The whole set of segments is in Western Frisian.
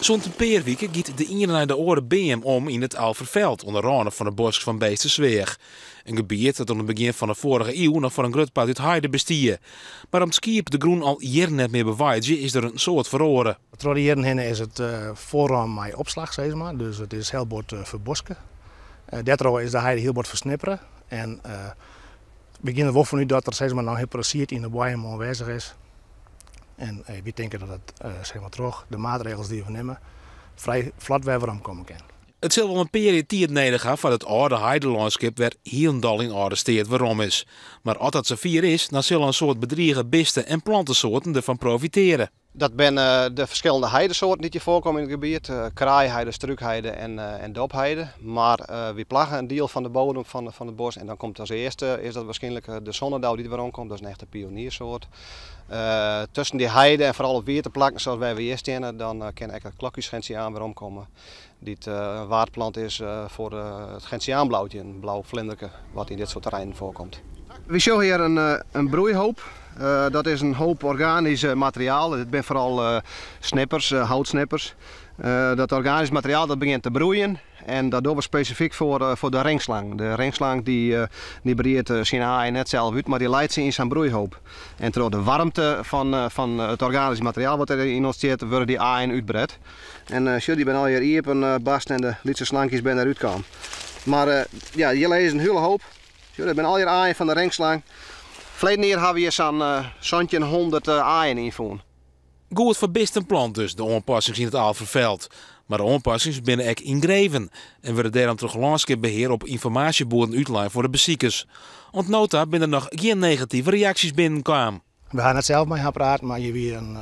Sûnt in pear wike giet de iene nei de oare beam om yn it Alferveld oan de râne fan de bosk fan Beetstersweach. In gebiet dat oan it begjin fan de foarige iuw noch foar in grut part út heide bestie. Mar om't skiep de grûn al jierren net mear beweidzje is der in soad feroare. Troch de jierren hinne is it folrûn mei opslach, sis mar. Dus it is hiel bot ferboske. Dêrtroch is de heide hiel bot fersnippere. En we gean der wol fan út dat der sis mar noch hiel protte sied yn de boaiem oanwêzich is. En wy tinke dat it sis mar troch de maatregels dy't we nimme frij flot wer werom komme kin. It sil wol in pear jier tiid nedich ha foar't it âlde heidelânskip wer hielendal yn âlde steat werom is. Mar as dat safier is, dan sille in soad bedrige biste en plantesoarten derfan profiteare. Dat binne de ferskillende heidesoarten dy't hjir foarkomme yn it gebiet, kraaiheide, strúkheide en dopheide. Mar wy plagge in diel fan de bodem fan it bosk en dan komt as earste is dat waarskynlik de zonnedauw dy't weromkomt, dat is in echte pioniersoart. Tusken dy heide en foaral op wiete plakken sa as wêr we hjir steane, dan kin ek it klokjesgentiaan weromkomme, dy't in waardplant is foar it gentiaanblauwtje, in blau flinderke wat yn dit soart terreinen foarkomt. Wy sjogge hjir in broeihoop. Dat is in hoop organysk materiaal. Dit binne foaral snippers, houtsnippers. Dat organysk materiaal dat begjint te broeien en dat dogge we spesifyk foar de ringslang. De ringslang dy briedt syn aaien net sels út, mar dy leit se yn sa'n broeihoop. En troch de waarmte fan it organysk materiaal wat deryn ûntstiet, wurde dy aaien útbret. En sjoch, dy binne allegear iepen barsten en de lytse slankjes binne derút kaam. Mar ja, hjir lizze in hiele hoop. Sjoch, dat binne allegear aaien fan de ringslang. Ferleden jier hawwe we hjir sa'n 1700 aaien yn fûn. Goed foar bist en plant dus, de oanpassings yn it Alferveld. Mar de oanpassings binne ek yngreven en wurde dêrom troch Lânskipbehear op ynformaasjeboerden útlein foar de besikers. Oant no ta binne der noch gjin negative reaksjes binnenkaam. We ha net sels mei har praat, mar hjir wie in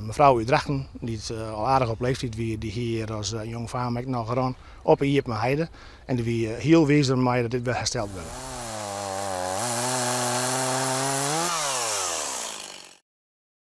mefrou út Drachten dy't al aardich op leeftiid wie. Dy hie hjir as jong faam ek noch rûn op 'e iepen heide en dy wie hiel wiis dermei dat dit wer hersteld wurde.